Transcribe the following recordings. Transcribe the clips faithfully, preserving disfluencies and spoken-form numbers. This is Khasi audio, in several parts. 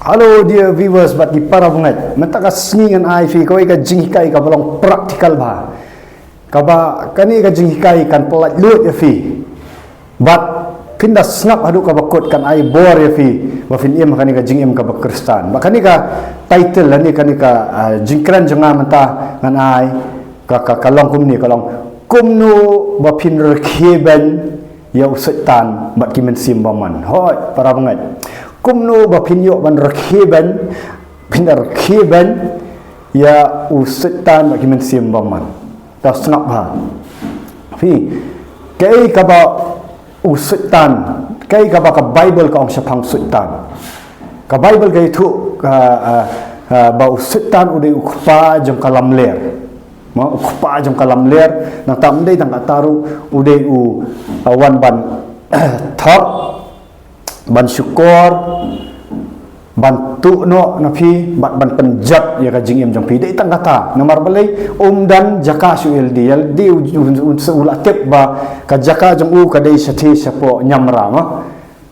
Hello dear viewers bad ki para bangeit. Mynta ka sngi ngan ai phi kawei ka jinghikai kaba long practical bha. Kaba kane ka jinghikai kan pyllait luid ïa phi. Bad phin da sngap haduh kaba kut kan ai bor ïa phi ba phin im ha kane ka jingim kaba Khristan. Bad kane ka title lane kane ka, ah, jingkren jong nga mynta ngan ai ka, ka, ka long kumne, ka long kumno ba phin rkhie beiñ ïa u Soitan bad ki mynsiem bymman. Hooid, para bangeit. Kumno ba phin ïoh ban rkhie beiñ, phin rkhie beiñ ïa u Soitan bad ki mynsiem bymman. To sngap bha. Phi, kaei kaba u Soitan, kaei kaba ka Bible ka ong shaphang Soitan. Ka Bible ka ïathuh ka, ah, ah, ba u Soitan u dei u kpa jong ka lamler. Mo, u kpa jong ka lamler, nangta ym dei tang katta ruh, u dei u, ah, wan ban thok, ban shukor, ban tuh noh na phi, bad ban pynjot ïa ka jingim jong phi. Dei tang katta, namar balei, um don jaka shuh ïalade, ïalade u, u, u, u la tip ba ka jaka jong u ka dei shathie shapoh ñiamra, mo.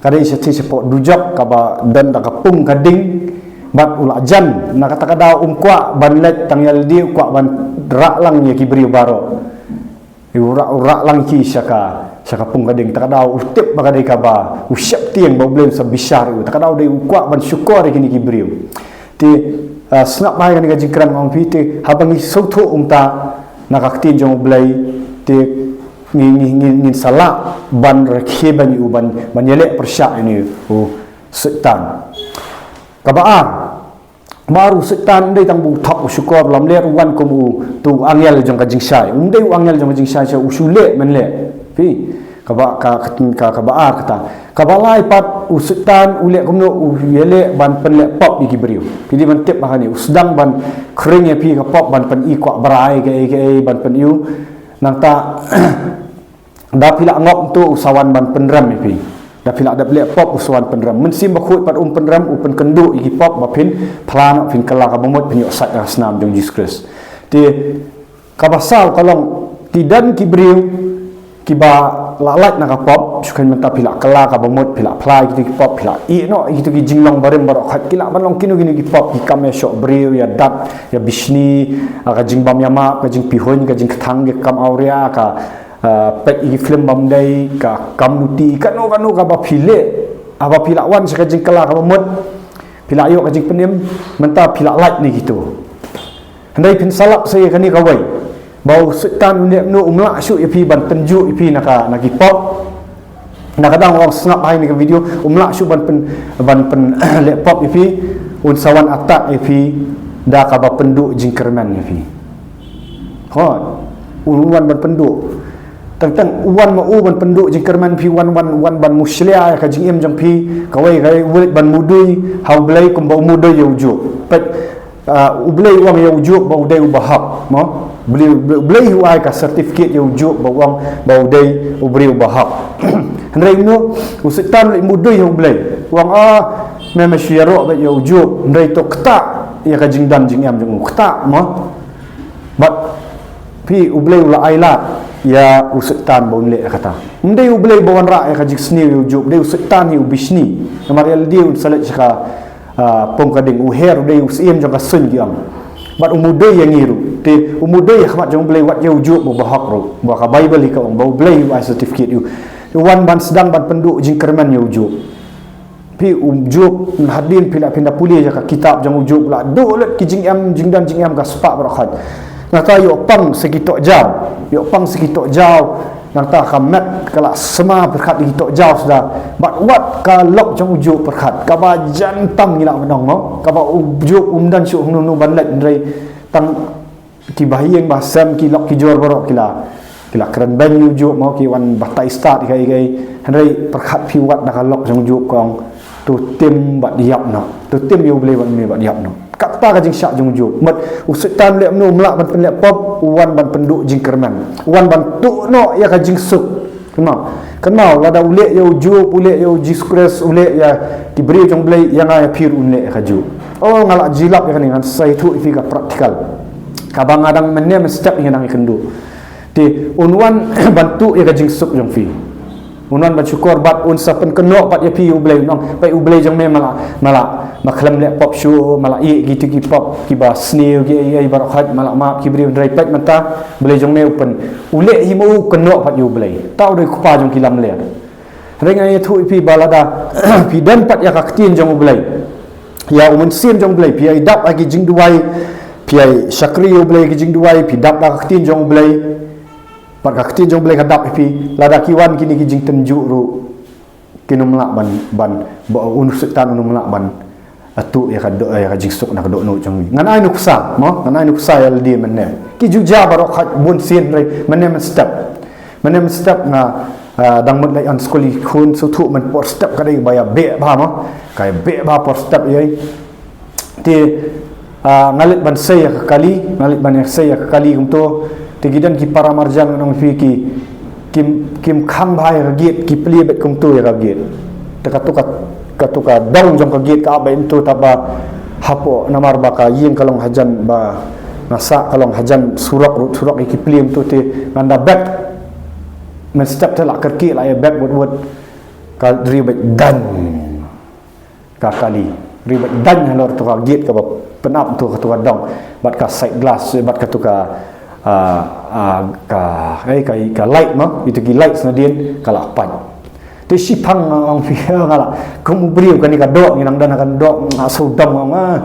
Ka dei shathie shapoh dujok kaba don da ka pung ka ding, bad u la jan, na kata ka daw um kwah ban leit tang ïalade, u kwah ban rah lang ïa ki briew baroh. U rah, u rah lang ki sha ka, sha ka pung ka ding, ta ka daw u tip ba ka dei kaba u sheptieng ba U Blei un sa bishar ïa u, ta ka daw dei u kwah ban shukor ïa kine ki briew. Te, ah, sngap bha ïa kane ka jingkren nga ong phi, te haba ngi sngewthuh kumta na ka ktien jong U Blei, te ngi, ngi, ngi, ngin sa lah ban rkhie beiñ ïa u, ban, ban ïaleh pyrshah ïa une u Soitan. Kaba ar, namar u Soitan ym dei tang ba u thok, u shukor lamler, u wan kum uto u angel jong ka jingshai. Um dei u angel jong ka jingshai, sha u shu leh mynleh. Phi, kaba, ka, ka, ka, kaba ar kata. Kaba lai pat, u Soitan u leh kumno, u ïaleh ban pynleh pop ïa ki briew. Phi dei ban tip ba kane u sdang ban khring ïa phi ka pop, ban pyni kwah brai kaei kaei, ban pyni u. Nangta da phi la ngop to u sa wan ban pynrem ïa phi. Da phi la dep leh pop u sa wan pynrem. Mynsiem Bakhuid pat um pynrem, u pynkynduh ïa ki pop ba phin phla noh, phin kylla kaba mut, phin ïoh sait ha ka snam jong Jisu Khrist. Te kaba saw ka long, ki don ki briew kiba la lait na ka pop, shu khein mynta phi la kylla kaba mut, phi la phla ïa kito ki pop, phi la ïeh noh ïa kito ki jinglong barim baroh, khat ki lah ban long kino kino ki pop, ki kam ïashoh briew, ïadat, ïabishni, ah, ka jingbym ïamap, ka jingpihuiñ, ka jingkthang, ka kam awria, ka ah, peit ïa ki film bym dei, ka kam nuti, kano kano kaba phi leh, haba phi la wan sha ka jingkylla kaba mut, phi la ïoh ka jingpynim, mynta phi la lait na kito. Hynrei phin sa lap sa ïa kane kawei, ba u Soitan u leh kumno, um lah shuh ïa phi ban pynjuh ïa phi na ka, na ki pop. Na ka daw nga ong sngap ha kane ka video, um lah shuh ban pyn, ban pynleh pop ïa phi, un sa wan attack ïa phi da kaba pynduh jingkyrmen ïa phi. Hooid, u wan ban pynduh. Teng teng u wan ma u ban pynduh jingkyrmen phi, wan, wan, wan ban mushlia ïa ka jingim jong phi, kawei kawei u leit ban mudui ha U Blei kumba u mudui ïa u Job. Peit, ah, U Blei u ong ïa u Job ba u dei uba hok, mo? U Blei, U Blei, U Blei u ai ka certificate ïa u Job ba u ong ba u dei u briew uba hok. Hynrei kumno, u Soitan u leit mudui ha U Blei. U ong, ah, me, me shu ïaroh beit ïa u Job, hynrei to ktah ïa ka jingdon jingem jong u, ktah, mo? Bad phi, U Blei u la ai lad ïa u Soitan ba un leh kata. Ym dei U Blei ba wanrah ïa ka jingsniew ïa u Job, dei u Soitan hi u bishni. Namar ïa lade un sa leit sha ka, ah, pung ka ding, u her u dei u syiem jong ka suiñ ki ong. Bad u mudui ïa ngi ruh. Te u mudui ïa khmat jong U Blei wat ïa u Job ba u bahok ruh. Ba ka Bible hi ka ong ba U Blei u ai certificate ïa u. U wan ban sdang ban pynduh jingkyrmen ïa u Job. Phi, u Job, hadien phi la, phin da pule ïa ka kitab jong u Job, la duh lut ki jingem, jingdon jingem ka spah baroh khoit. Nangta ïoh pang sa ki tohjaw, ïoh pang sa ki tohjaw. Nangta ka met ka la sma pyrkhat ïa ki tohjaw suda. Bad wat ka lok jong u Job pyrkhat, kaba jan tam ngi lah ban ong, mo. Kaba u Job um don shuh hangno hangno ban leit, hynrei tang ki bahaïing bahasem, ki lok ki jor baroh ki la, ki la kren beiñ ïa u Job, mo, ki wan batai stad ïa ka, ïa ka. Hynrei pyrkhat phi wat na ka lok jong u Job, ka ong, to tim bad ïap noh. To tim ïa U Blei bad me bad ïap noh. Kata ka jingshah jong u Job. Bad u Soitan u leh kumno, um lah ban pynleh pop, u wan ban pynduh jingkyrmen. U wan ban tuh noh ïa ka jingsuk. Kynmaw, kynmaw, lada u leh ïa u Job, u leh ïa u Jisu Khrist, u leh ïa ki briew jong U Blei, ïa nga ïa phi ruh un leh ïa ka Job. Oh, nga la jilap ïa kane, ngan sa ïathuh ïa phi ka practical. Kaba nga dang mynne mynstep nga dang ïakynduh. Te un wan ban tuh ïa ka jingsuk jong phi. Un wan ban shukor bad un sa pynkynnoh pat ïa phi ïa U Blei, un ong, peit U Blei jong me ma la, ma la, ma khlem leh pop shuh, ma la ïeh kito ki pop kiba sniew ki ei ei baroh khoit, ma la map ki briew, hynrei peit mynta U Blei jong me u pyn, u leh hi mo, u kynnoh pat ïa U Blei. Te u dei u kpa jong ki lamler. Hynrei nga ïathuh ïa phi ba lada phi don pat ïa ka ktien jong U Blei, ïa U Mynsiem jong U Blei, phi ïai dap ha ki jingduwai, phi ïai shakri ïa U Blei ha ki jingduwai, phi dap da ka ktien jong U Blei. Bad ka ktien jong U Blei ka dap ïa phi, lada ki wan kine ki jingtynjuh ruh, kin ym lah ban, ban, ba un, u Soitan un ym lah ban atuh ïa ka doh, ïa ka jingsuk na ka dohnud jong ngi. Ngan ai nuksa, mo? Ngan ai nuksa ïa lade mynne. Ki ju jia baroh khoit bun sien, hynrei mynne mynstep. Mynne mynstep nga, ah, dang mut leit han skul, i khun sngewthuh mynne por step ka dei ba ïa beh bha, mo? Ka ïa beh bha por step ïa. Te, ah, nga leit ban sei ïa ka kali, nga leit ban ïa sei ïa ka kali kumto. Te ki don ki para marjan, ngan ong ïa phi, ki, kim, kim khang bha ïa ka gate, ki plie beit kumto ïa ka gate. Te kato ka, kato ka dong jong ka gate ka ap beit kumto, tang ba hapoh, namar ba ka ïing ka long hajan, ba nga sah ka long hajan surok, rud surok, ïa ki plie kumto. Te ngan da bek mynstep te la kyrkieh, la ïa bek wut wut, ka ri beit dang ka kali. Ri beit dang halor to ka gate kaba pynap to, kato ka dong. Bad ka side glass, bad kato ka, ah, ah, ka, eh, ka, ka light, mo, ito ki light nadien ka la pait. Te shiphang nga ong ïa phi, nga la, kum u briew, kane ka doh, ngi nang don ha ka doh, nga shu dom, nga ong, ah,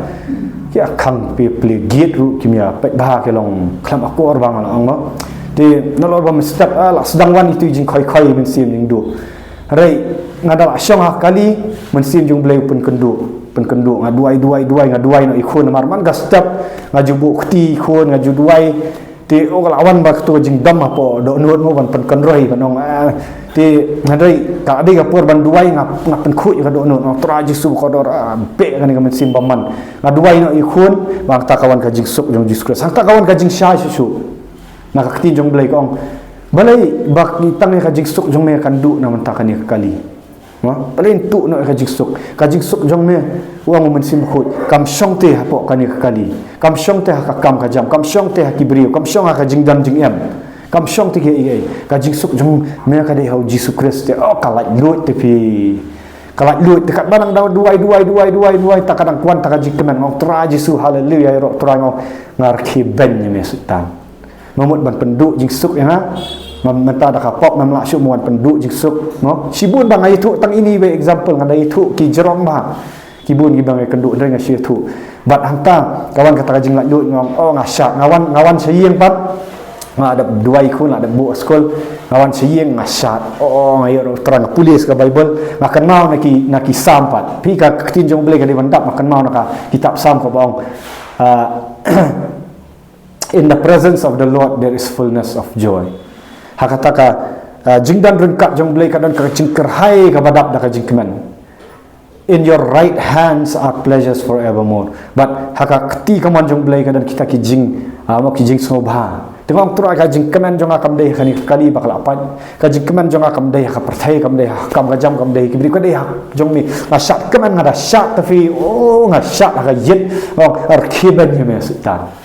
ki khang plie, plie gate ruh kim ïa pait bha, ki long khlem akor bha, nga la ong, mo. Te nalor ba mynstep, ah, la sdang wan ito i jingkhoi khoi mynsiem, jingduh. Hynrei nga da la shong ha kali, Mynsiem jong U Blei u pynkynduh, pynkynduh, nga duwai, duwai, duwai, nga duwai noh i khun, namar man ka step nga ju buh kti i khun, nga ju duwai. Te, oh, ka la wan ba kato ka jingdom hapoh dohnud, mo, ban pynkynroi, ban ong, ah. Te hynrei ka dei ka por ban duwai, nga, nga pynkhuid ïa ka dohnud, nga ong, Trai Jisu bakordor, ah, beh kane ka mynsiem bymman. Nga duwai noh i khun, ba hangta ka wan ka jingsuk jong U Jisu Khrist, hangta ka wan ka jingshai shuh shuh. Na ka ktien jong U Blei ka ong, balei ba tang ïa ka jingsuk jong me kan duh na ka bynta kane ka kali? Mo? Balei yn tuh noh ïa ka jingsuk? Ka jingsuk jong me, u ong u Mynsiem Bakhuid, kam shong te hapoh kane ka kali. Kam shong te ha ka kam ka jam, kam shong te ha ki briew, kam shong ha ka jingdon jingem. Kam shong te kiei kiei. Ka jingsuk jong me ka dei ha U Jisu Khrist te. Oh, ka laitluid te phi. Ka laitluid te, katba nang da duwai, duwai, duwai, duwai, duwai, te ka dang wan ta ka jingkmen, nga ong, Trai Jisu, haleluya, ïaroh Trai, nga ong, nga rkhie beiñ ïa me Soitan. Mem mut ban pynduh jingsuk ïa nga. Mem, mynta da ka pop mem lah shuh mo ban pynduh jingsuk, mo. Shibun ba nga ïathuh, tang ine iwei i example, nga da ïathuh ki jrong bha. Ki bun kiba nga ïakynduh, hynrei nga shu ïathuh. Bad hangta ka wan kata ka jinglaitluid, nga ong, oh, nga shad, nga wan, nga wan sha ïing pat. Nga la dep duwai i khun, la dep buh skul. Nga wan sha ïing, nga shad. Oh, nga ïaroh Trai, nga pule sa ka Baibl. Nga kynmaw na ki, na ki Salm pat. Phi, ka ktien jong U Blei ka dei ban dap, nga kynmaw na ka kitab Salm kaba ong, ah, In the presence of the Lord there is fullness of joy. Ha kata ka, ah, jingdon ryngkat jong U Blei ka don ka jingkyrhai kaba dap da ka jingkmen. In your right hands are pleasures forevermore. Bad ha ka kti kamon jong U Blei ka don kita ki jing, ah, mo, ki jingsngewbha. Te nga ong, Trai, ka jingkmen jong nga kam dei ha kane ka kali ba ka la pait. Ka jingkmen jong nga kam dei ha ka pyrthei, kam dei ha ka kam ka jam, kam dei ha ki briew, ka dei ha jong me. Nga shad kmen, nga da shad te phi, oh, nga shad ha ka ïit. Nga ong, rkhie beiñ ïa me Soitan.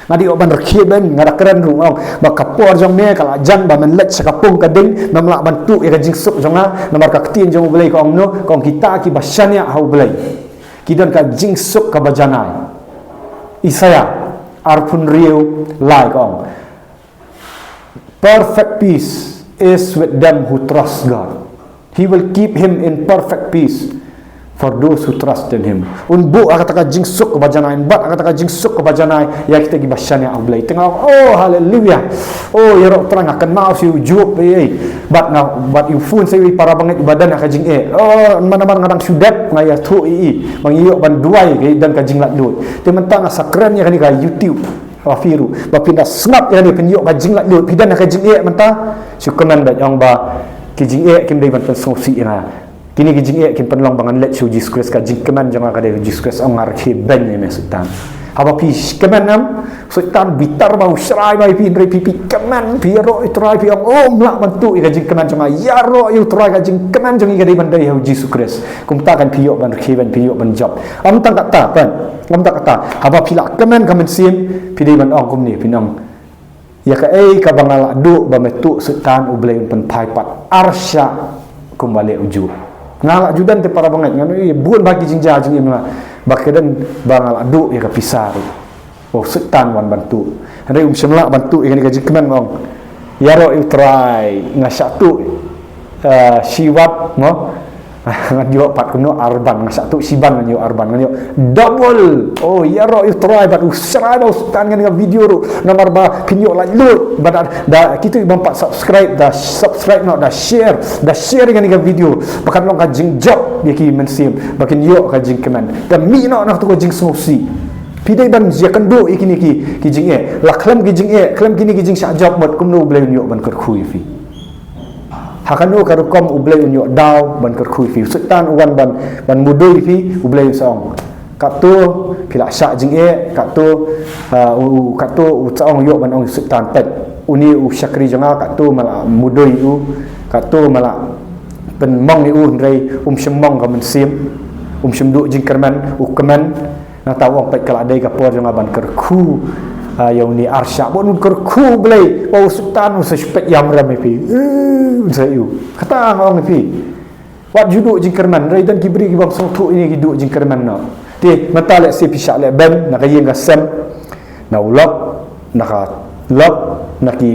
Nga dei ban rkhie beiñ, nga da kren ruh, nga ong, ba ka por jong me ka la jan ba men leit sha ka pung ka ding, mem lah ban tuh ïa ka jingsuk jong nga, namar ka ktien jong U Blei ka ong kumno, ka ong, kita kiba shaniah ha U Blei ki don ka jingsuk kaba janai. Isaïah arphew hynriew lai ka ong, Perfect peace is with them who trust God. He will keep him in perfect peace for those who trust in him. Un buh ha kata ka jingsuk kaba janai, un bat ha kata ka jingsuk kaba janai ïa kita kiba shaniah ha U Blei. Te nga ong, oh, haleluya. Oh, ïaroh Trai, nga kynmaw sha u Job, eh, eh. Bad nga, bad u phone sa ïa u para bangeit uba don ha ka jingeh. Oh, namar nga dang shu dep, nga ïathuh ïa i ba ngi ïoh ban duwai, ka don ka jinglaitluid. Te mynta nga sa kren ïa kane ka YouTube. Ba phi ruh, ba phin da sngap ïa kane, phin ïoh ka jinglaitluid, phi don ha ka jingeh mynta. Shu kmen beit, ong ba ki jingeh kim dei ban pynsngewsih ïa nga. Kine ki jingeh kin pynlong ba ngan leit sha U Jisu Khrist, ka jingkmen jong nga ka dei U Jisu Khrist, ong, nga rkhie beiñ ïa me Soitan. Haba phi kmen, em, Soitan bitar bha, u shrai bha ïa phi, hynrei phi, phi kmen, phi ïaroh ïa U Trai, phi ong, oh, ym lah ban tuh ïa ka jingkmen jong nga, ïaroh ïa U Trai, ka jingkmen jong ngi ka dei ban dei ha U Jisu Khrist. Kumta kan phi ïoh ban rkhie beiñ, phi ïoh ban jop. Ym tang kata, pyn, ym tang kata. Haba phi la kmen ka mynsiem, phi dei ban ong kumne, phin ong, ïa kaei kaba nga la duh ba me tuh Soitan, U Blei un pynphai pat arshah Kumba leh u Job. Nga lah ju don te para bangeit, ngan ïa bun ba ki jingjia jingim nga. Ba ka don ba nga lah duh ïa ka pisa ruh. Oh, Soitan wan ban tuh. Hynrei um shym lah ban tuh ïa kane ka jingkmen, nga ong, ïaroh ïa u Trai, nga shah tuh, eh, shiwat, mo. Ngan ïoh pat kumno, arban, nga shah tuh shiban, ngan ïoh arban, ngan ïoh double. Oh, ïaroh ïa u Trai, bad u Trai ba u Soitan ïa kane ka video ruh. Namar ba phin ïoh laitluid, bad da, da kito bym pat subscribe, da subscribe noh, da share, da share ïa kane ka video. Ba kan long ka jingjop ïa ki mynsiem, ba kin ïoh ka jingkmen. Da mih noh na kato ka jingsngewsih. Phi dei ban ïakynduh ïa kine ki, ki jingeh. La khlem ki jingeh, khlem kine ki jingshah jop mut, kumno U Blei un ïoh ban kyrkhu ïa phi? Ha kano ka rukom U Blei un ïoh daw ban kyrkhu ïa phi? U Soitan u wan ban, ban mudui ïa phi, U Blei u sa ong, kato phi la shah jingeh, kato, ah, u, u, kato u sa ong, ïoh ban ong ïa u Soitan, peit, une u shakri jong nga, kato ma la mudui ïa u, kato ma la pynmong ïa u, hynrei um shym mong ka mynsiem, um shym duh jingkyrmen, u kmen. Nangta u ong, peit, ka la dei ka por jong nga ban kyrkhu, ah, ïa une arshah. Bad un kyrkhu U Blei, ba u Soitan un sa shu peit ïamrem ïa phi. Eh, un sa ïoh. Kata nga ong ïa phi. Wat ju duh jingkyrmen, hynrei don ki briew ki bym sngewthuh ïa kine ki duh jingkyrmen noh. Te mynta lehse phi shah leh beiñ na ka ïing ka sem, na u lok, na ka lok, na ki,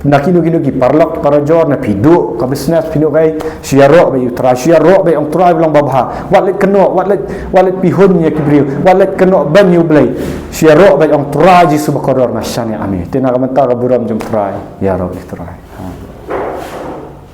na kino kino ki paralok parajor, na phi duh ka business, phi duh kaei, shu ïaroh beit ïa u Trai, shu ïaroh beit, ong, Trai, long babha. Wat leit kynnoh, wat leit, wat leit pynhun ïa ki briew, wat leit kynnoh beiñ ïa U Blei. Shu ïaroh beit, ong, Trai Jisu bakordor, nga shaniah ïa me. Te na ka bynta ka burom jong u Trai, ïaroh ïa u Trai.